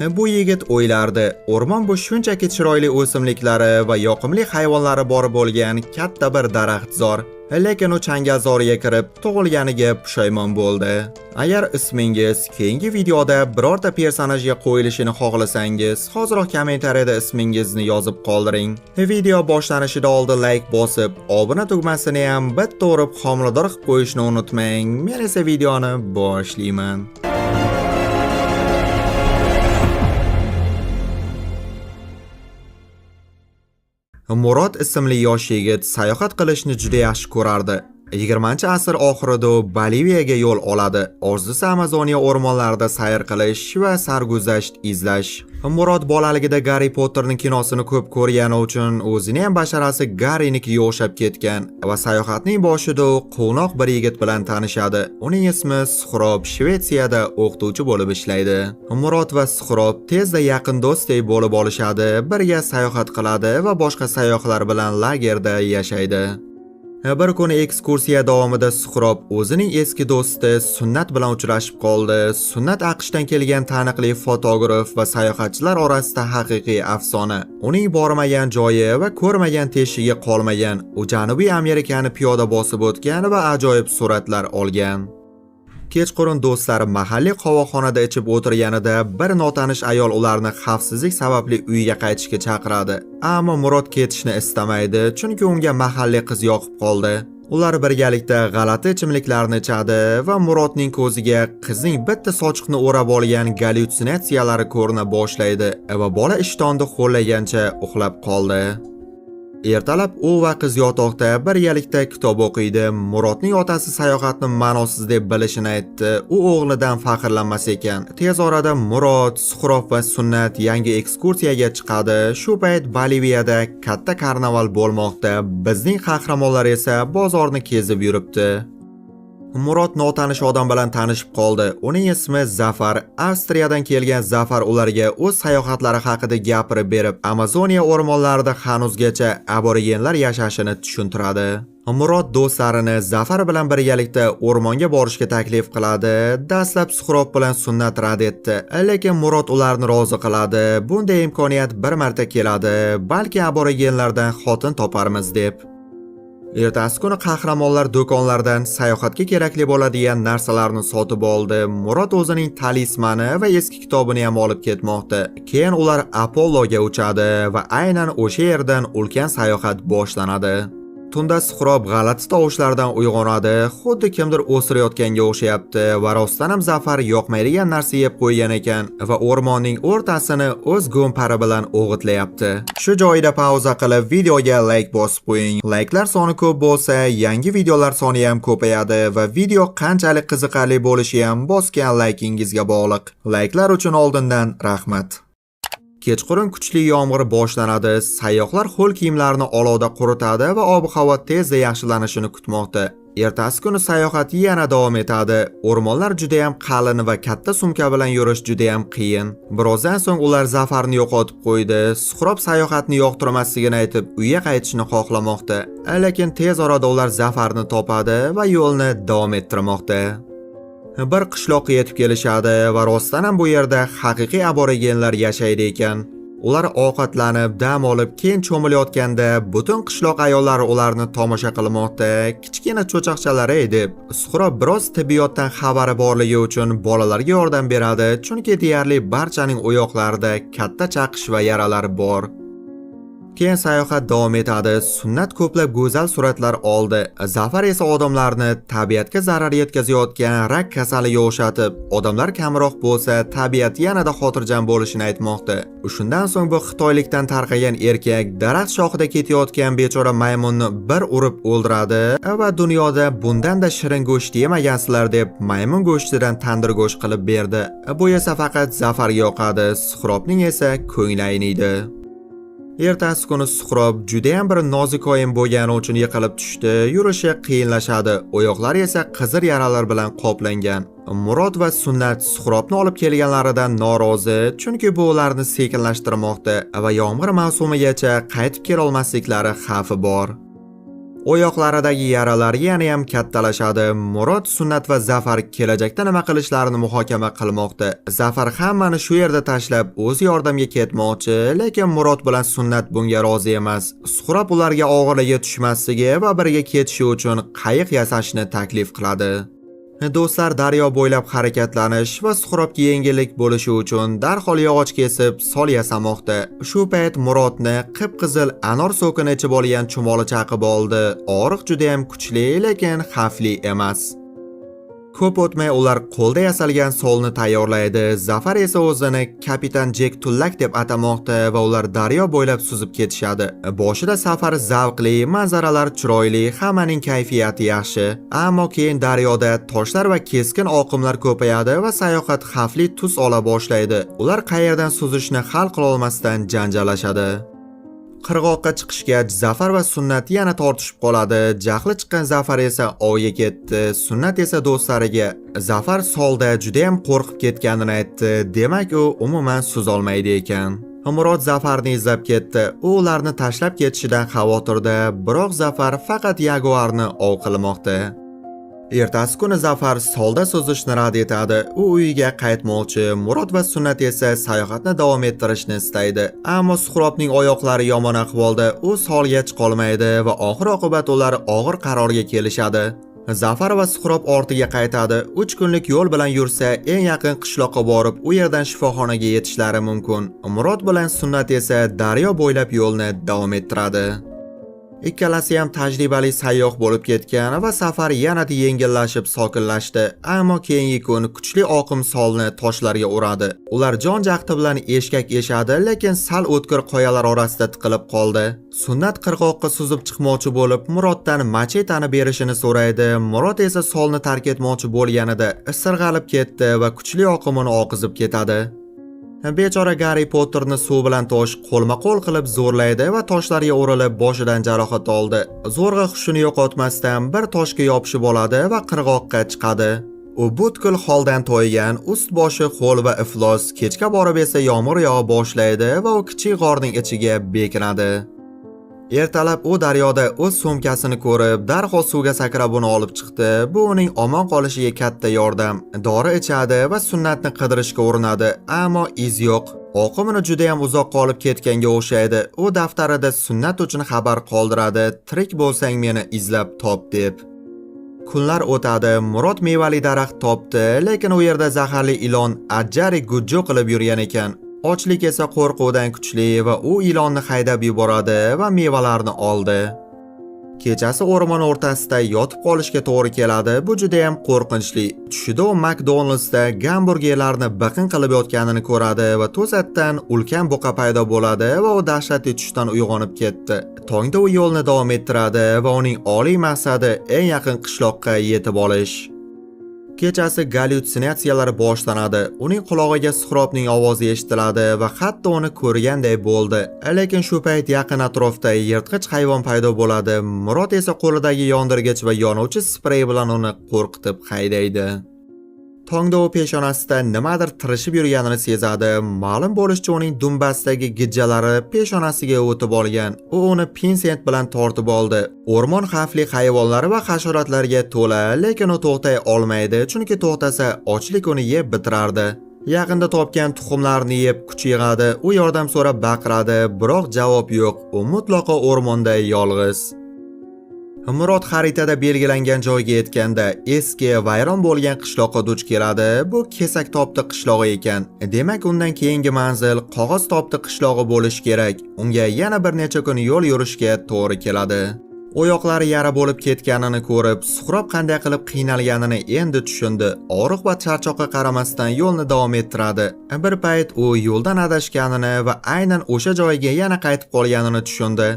Bu yigit o'ylardi, o'rmon bu shunchaki chiroyli o'simliklari va yoqimli hayvonlari bor bo'lgan katta bir daraxtzor. Lekin u changalzoriga kirib, tug'ilganiga pushaymon bo'ldi. Agar ismingiz keyingi videoda birorta personajga qo'yilishini xohlasangiz, hoziroq kommentariyada ismingizni yozib qoldiring. Video boshlanishidan oldin like bosib, obuna tugmasini ham bitta urib homilador qilib qo'yishni unutmang. Men esa videoni boshlayman. Murod ismli yosh yigit sayohat qilishni juda yaxshi ko'rardi. 20-asr oxirida u Boliviyaga yo'l oladi. Orzusi Amazoniya o'rmonlarida sayr qilish va sarguzasht izlash. Murod bolaligida Garri Potterning kinosini ko'p ko'rgani uchun o'zini ham basharasi Garrinikiga o'xshab ketgan va sayohatning boshida u quvnoq bir yigit bilan tanishadi. Uning ismi Suhrob, Shvetsiyada o'qituvchi bo'lib ishlaydi. Murod va Suhrob tezda yaqin do'stdek bo'lib olishadi, birga sayohat qiladi va boshqa sayyohlar bilan lagerda yashaydi. Bir kuni ekskursiya davomida Suhrob o'zining eski do'sti Sunnat bilan uchrashib qoldi. Sunnat AQShdan kelgan taniqli fotograf va sayohatchilar orasida haqiqiy afsona. Uning bormagan joyi va ko'rmagan teshigi qolmagan. U Janubiy Amerikani piyoda bosib o'tgan va ajoyib suratlar olgan. Kechqurun do'stlari mahalliy qovoqxonada ichib o'tirganida bir notanish ayol ularni xavfsizlik sababli uyiga qaytishga chaqiradi. Ammo Murod ketishni istamaydi, chunki unga mahalliy qiz yoqib qoldi. Ular birgalikda g'alati ichimliklarni ichadi va Murodning ko'ziga qizning bitta sochiqni o'rab olgan gallyutsinatsiyalari ko'rina boshlaydi va bola ishtonni ho'llagancha uxlab qoldi. Ertalab u va qiz yotoqda birgalikda kitob o'qiydi. Murodning otasi sayohatni ma'nosiz deb bilishini aytdi. U o'g'lidan faxrlanmas ekan. Tez orada Murod, Suhrob va Sunnat yangi ekskursiyaga chiqadi. Shu payt Boliviyada katta karnaval bo'lmoqda. Bizning qahramonlar esa bozorni kezib yuribdi. Murod notanish odam bilan tanishib qoldi. Uning ismi Zafar. Avstriyadan kelgan Zafar ularga o'z sayohatlari haqida gapirib berib, Amazoniya o'rmonlarida hanuzgacha aborigenlar yashashini tushuntiradi. Murod do'stlarini Zafar bilan birgalikda o'rmonga borishga taklif qiladi. Dastlab Suhrob bilan Sunnat rad etdi, lekin Murod ularni rozi qiladi. Bunday imkoniyat bir marta keladi, balki aborigenlardan xotin toparmiz deb. Ertasi kuni qahramonlar do'konlardan sayohatga kerakli bo'ladigan narsalarni sotib oldi. Murod o'zining talismani va eski kitobini ham olib ketmoqda. Keyin ular Apolloga uchadi va aynan o'sha yerdan ulkan sayohat boshlanadi. Tunda Suhrob g'alati tovushlardan uyg'onadi, xuddi kimdir o'sirayotganga o'xshayapti va rostdan ham Zafar yoqmaydigan narsa yeb qo'ygan ekan va o'rmonning o'rtasini o'z go'mpari bilan o'g'itlayapti. Shu joyida pauza qilib videoga like bosib qo'ying. Likelar soni ko'p bo'lsa, yangi videolar soni ham ko'payadi va video qanchalik qiziqarli bo'lishi ham bosgan likingizga bog'liq. Likelar uchun oldindan rahmat. Kechqurun kuchli yomg'ir boshlanadi. Sayyohlar ho'l kiyimlarini olovda quritadi va ob-havo tezda yaxshilanishini kutmoqda. Ertasi kuni sayohat yana davom etadi. O'rmonlar juda ham qalin va katta sumka bilan yurish juda ham qiyin. Birozdan so'ng ular Zafarni yo'qotib qo'ydi. Suhrob sayohatni yoqtirmasligini aytib, uyga qaytishni xohlamoqda. Lekin tez orada ular Zafarni topadi va yo'lni davom ettirmoqda. Bir qishloqqa yetib kelishadi va rostdan ham bu yerda haqiqiy aborigenlar yashaydi ekan. Ular ovqatlanib, dam olib, keyin cho'milayotganda butun qishloq ayollari ularni tomosha qilmoqda. Kichkina cho'chaqchalari deb Suhrob biroz tibbiyotdan xabari borligi uchun bolalarga yordam beradi, chunki deyarli barchaning oyoqlarida katta chaqish va yaralar bor. Keyin sayohat davom etadi. Sunnat ko'plab go'zal suratlar oldi. Zafar esa odamlarni tabiatga zarar yetkazayotgan rak kasaliga o'xshatib, odamlar kamroq bo'lsa, tabiat yanada xotirjam bo'lishini aytmoqda. Shundan so'ng bu xitoylikdan tarqagan erkak daraxt shoxida ketayotgan bechora maymunni bir urib o'ldiradi va dunyoda bundan-da shirin go'sht yemagansizlar deb maymun go'shtidan tandir go'sht qilib berdi. Bu esa faqat Zafarga yoqadi, Suhrobning esa ko'ngli ayniydi. Ertasi kuni Suhrob juda ham bir nozikoyim bo'lgani uchun yiqilib tushdi, yurishi qiyinlashadi, oyoqlari esa qizil yaralar bilan qoplangan. Murod va Sunnat Suhrobni olib kelganlaridan norozi, chunki bu ularni sekinlashtirmoqda va yomg'ir mavsumigacha qaytib kela olmasliklari xavfi bor. Oyoqlaridagi yaralar yana ham kattalashadi. Murod, Sunnat va Zafar kelajakda nima qilishlarini muhokama qilmoqda. Zafar hammani shu yerda tashlab o'zi yordamga ketmoqchi, lekin Murod bilan Sunnat bunga rozi emas. Suhrob ularga og'irligi tushmasligi va birga ketishi uchun qayiq yasashni taklif qiladi. Do'stlar daryo bo'ylab harakatlanish va Suhrobga yengillik bo'lishi uchun darhol yog'och kesib sol yasamoqda. Shu payt Murodni qip-qizil anor sokini ichib olgan chumoli chaqib oldi. Og'riq juda ham kuchli, lekin xavfli emas. Ko'p o'tmay ular qo'lda yasalgan solni tayyorlaydi. Zafar esa o'zini kapitan Jek Tullak deb atamoqda va ular daryo bo'ylab suzib ketishadi. Boshida safar zavqli, manzaralar chiroyli, hammaning kayfiyati yaxshi. Ammo keyin daryoda toshlar va keskin oqimlar ko'payadi va sayohat xavfli tus ola boshlaydi. Ular qayerdan suzishni hal qila olmasdan janjallashadi. Qirg'oqqa chiqishgach Zafar va Sunnat yana tortishib qoladi. Jahli chiqqan Zafar esa ovga ketdi. Sunnat esa do'stlariga Zafar solda juda ham qo'rqib ketganini aytdi. Demak, u umuman suzolmaydi ekan. Murod Zafarni izlab ketdi. U ularni tashlab ketishidan xavotirda, biroq Zafar faqat yaguarni ov qilmoqda. Ertasi kuni Zafar solda suzishni rad etadi. U uyiga qaytmoqchi. Murod va Sunnat esa sayohatni davom ettirishni istaydi. Ammo Suhrobning oyoqlari yomon ahvolda, u solga chiqolmaydi va oxir-oqibat ular og'ir qarorga kelishadi. Zafar va Suhrob ortiga qaytadi. 3 kunlik yo'l bilan yursa, eng yaqin qishloqqa borib, u yerdan shifoxonaga yetishlari mumkin. Murod bilan Sunnat esa daryo bo'ylab yo'lni davom ettiradi. Ikkalasi ham tajribali sayyoh bo'lib ketgan va safar yanada yengillashib sokinlashdi. Ammo keyingi kun kuchli oqim solni toshlarga uradi. Ular jon jahdi bilan eshkak eshadi, lekin sal o'tkir qoyalar orasida tiqilib qoldi. Sunnat qirg'oqqa suzib chiqmoqchi bo'lib, Muroddan machetani berishini so'raydi. Murod esa solni tark etmoqchi bo'lganida sirg'alib ketdi va kuchli oqim uni oqizib ketadi. Bechora Garri Potterni suv bilan tosh qo'lma-qo'l qilib zo'rlaydi va toshlarga urilib boshidan jarohat oldi. Zo'rg'a hushini yo'qotmasdan bir toshga yopishib oladi va qirg'oqqa chiqadi. U butkul holdan toygan, ust boshi ho'l va iflos, kechga borib esa yomg'ir yog'a boshlaydi va u kichik g'orning ichiga bekinadi. Ertalab u daryoda o'z sumkasini ko'rib, darhol suvga sakrab uni olib chiqdi. Bu uning omon qolishiga katta yordam. Dori ichadi va Sunnatni qidirishga urinadi, ammo iz yo'q. Oqim uni juda ham uzoq qolib ketganga o'xshaydi. U daftarida Sunnat uchun xabar qoldiradi: "Tirik bo'lsang meni izlab top" deb. Kunlar o'tadi. Murod mevali daraxt topdi, lekin u yerda zaharli ilon ajjari gujju qilib yurgan ekan. Ochlik esa qo'rquvdan kuchli va u ilonni haydab yuboradi va mevalarni oldi. Kechasi o'rmon o'rtasida yotib qolishga to'g'ri keladi. Bu juda ham qo'rqinchli. Tushida u McDonald'sda gamburgerlarni biqin qilib yotganini ko'radi va to'satdan ulkan buqa paydo bo'ladi va u dahshatli tushdan uyg'onib ketdi. Tongda u yo'lni davom ettiradi va uning oliy maqsadi eng yaqin qishloqqa yetib olish. Kechasi gallyutsinatsiyalar boshlanadi. Uning qulog'iga Suhrobning ovozi eshitiladi va hatto uni ko'rganday bo'ldi. Lekin shu payt yaqin atrofda yirtqich hayvon paydo bo'ladi. Murod esa qo'lidagi yondirgich va yonuvchi sprey bilan uni qo'rqitib haydaydi. Tongda u peshonasida nimadir tirishib yurganini sezadi. Ma'lum bo'lishicha, uning dumbasidagi gijjalari peshonasiga o'tib olgan. U uni pinsent bilan tortib oldi. O'rmon xavfli hayvonlar va hasharotlarga to'la, lekin u to'xtay olmaydi, chunki to'xtasa ochlik uni yeb bitirardi. Yaqinda topgan tuxumlarni yeb kuch yig'adi. U yordam so'rab baqiradi, biroq javob yo'q. U mutlaqo o'rmonda yolg'iz. Murod xaritada belgilangan joyga yetganda eski vayron bo'lgan qishloqqa duch keladi. Bu Kesak topdi qishlog'i ekan. Demak, undan keyingi manzil Qog'oz topdi qishlog'i bo'lishi kerak. Unga yana bir necha kun yo'l yurishga to'g'ri keladi. Oyoqlari yara bo'lib ketganini ko'rib, Suhrob qanday qilib qiynalganini endi tushundi. Og'riq va charchoqqa qaramasdan yo'lni davom ettiradi. Bir payt u yo'ldan adashganini va aynan o'sha joyga yana qaytib qolganini tushundi.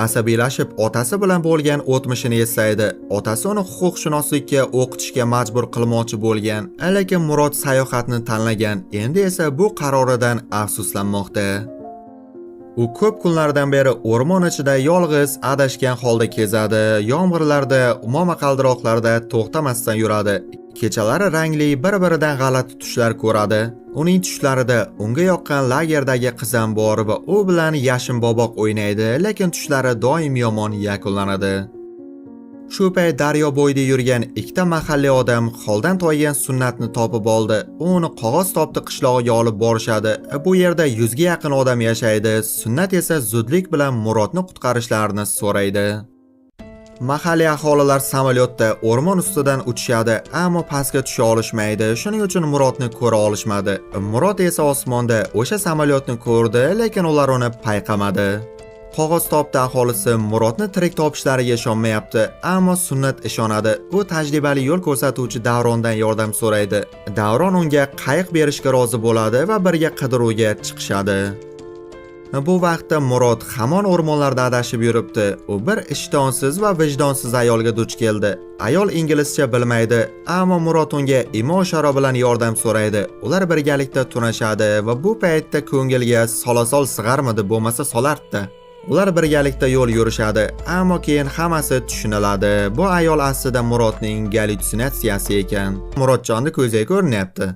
Asabiylashib otasi bilan bo'lgan o'tmishini eslaydi. Otasi uni huquqshunoslikka o'qitishga majbur qilmoqchi bo'lgan, lekin Murod sayohatni tanlagan. Endi esa bu qaroridan afsuslanmoqda. U ko'p kunlardan beri o'rmon ichida yolg'iz adashgan holda kezadi. Yomg'irlarda, momaqaldiroqlarda to'xtamasdan yuradi. Kechalari rangli bir-biridan g'alati tushlar ko'radi. Uning tushlarida unga yoqqan lagerdagi qizam bor va u bilan yashin boboq o'ynaydi, lekin tushlari doim yomon yakunlanadi. Shu payt daryo bo'yida yurgan ikkita mahalliy odam holdan toygan Sunnatni topib oldi. U uni Qog'oz topdi qishlog'iga olib borishadi. Bu yerda 100 ga yaqin odam yashaydi. Sunnat esa zudlik bilan Murodni qutqarishlarini so'raydi. Mahalliy aholilar samolyotda o'rmon ustidan uchishadi, ammo pastga tusha olishmaydi. Shuning uchun Murodni ko'ra olishmadi. Murod esa osmonda o'sha samolyotni ko'rdi, lekin ular uni payqamadi. Qog'oz topdi aholisi Murodni tirik topishlariga ishonmayapti, ammo Sunnat ishonadi. U tajribali yo'l ko'rsatuvchi Davrondan yordam so'raydi. Davron unga qayiq berishga rozi bo'ladi va birga qidiruvga chiqishadi. Bu vaqtda Murod hamon o'rmonlarda adashib yuribdi. U bir ishtonsiz va vijdonsiz ayolga duch keldi. Ayol inglizcha bilmaydi, ammo Murod unga imo ishora bilan yordam so'raydi. Ular birgalikda tunashadi va bu paytda ko'ngilga solasol sig'armidi, bo'lmasa solardi. Ular birgalikda yo'l yurishadi, ammo keyin hammasi tushuniladi. Bu ayol aslida Murodning gallyutsinatsiyasi ekan. Murodjonni ko'ziga ko'rinyapti.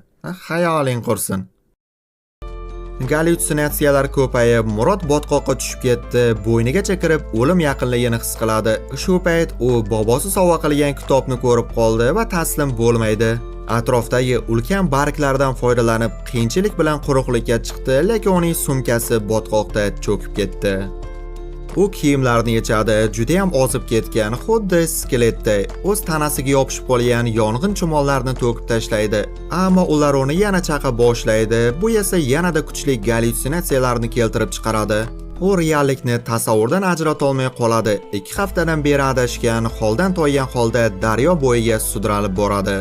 Xayoling qursin. Gallyutsinatsiyalar ko'payib, Murod botqoqqa tushib ketdi, bo'ynigacha kirib o'lim yaqinligini his qiladi. Shu payt u bobosi sovg'a qilgan kitobni ko'rib qoldi va taslim bo'lmaydi. Atrofdagi ulkan barglardan foydalanib, qiyinchilik bilan quruqlikka chiqdi, lekin uning sumkasi botqoqda cho'kib ketdi. U kiyimlarini yechadi, juda ham ozib ketgan, xuddi skeletday. O'z tanasiga yopishib qolgan yong'in chumollarni to'kib tashlaydi. Ammo ular uni yana chaqa boshlaydi. Bu esa yanada kuchli gallyutsinatsiyalarni keltirib chiqaradi. U reallikni tasavvurdan ajrata olmay qoladi. 2 haftadan beri adashgan, holdan toygan holda daryo bo'yiga sudralib boradi.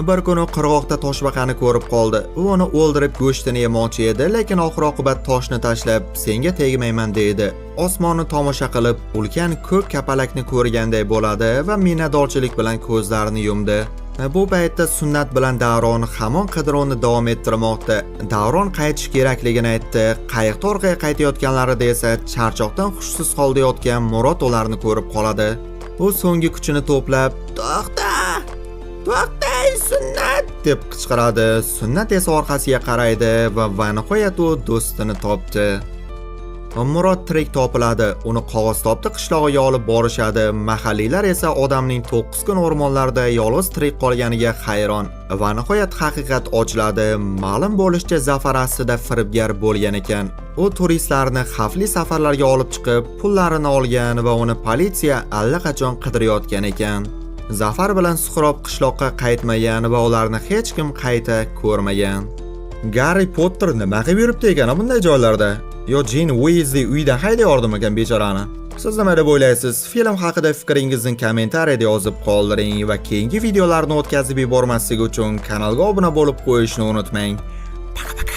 Bir kuni qirg'oqda toshbaqani ko'rib qoldi. U uni o'ldirib go'shtini yemoqchi edi, lekin oxir oqibat toshni tashlab, "Senga tegmayman" deydi. Osmonni tomosha qilib, ulkan ko'k kapalakni ko'rganday bo'ladi va minnatdorchilik bilan ko'zlarini yumdi. Bu paytda Sunnat bilan Davron hamon qidiruvni davom ettirmoqda. Davron qaytish kerakligini aytdi. Qayiqda orqaga qaytayotganlarida esa charchoqdan hushsiz holda yotgan Murod ularni ko'rib qoladi. U so'nggi kuchini to'plab, "To'xta! To'xtay, Sunnat!" deb qichqiradi. Sunnat esa orqasiga qaraydi va nihoyat u do'stini topdi. Murod tirik topiladi. Uni Qog'oz topdi qishlog'iga olib borishadi. Mahalliylar esa odamning 9 kun o'rmonlarda yolg'iz tirik qolganiga hayron. Va nihoyat haqiqat ochiladi. Ma'lum bo'lishicha, Zafar aslida firibgar bo'lgan ekan. U turistlarni xavfli safarlarga olib chiqib, pullarini olgan va uni politsiya allaqachon qidirayotgan ekan. Zafar bilan Suhrob qishloqqa qaytmagan va ularni hech kim qayta ko'rmagan. Garri Potter nima qilib yuribdi ekan bunday joylarda? Yo Jin Weasley uydan haydayordimikan bechorani? Siz nima deb o'ylaysiz? Film haqida fikringizni kommentariyada yozib qoldiring va keyingi videolarni o'tkazib yubormaslik uchun kanalga obuna bo'lib qo'yishni unutmang. Пока-пока.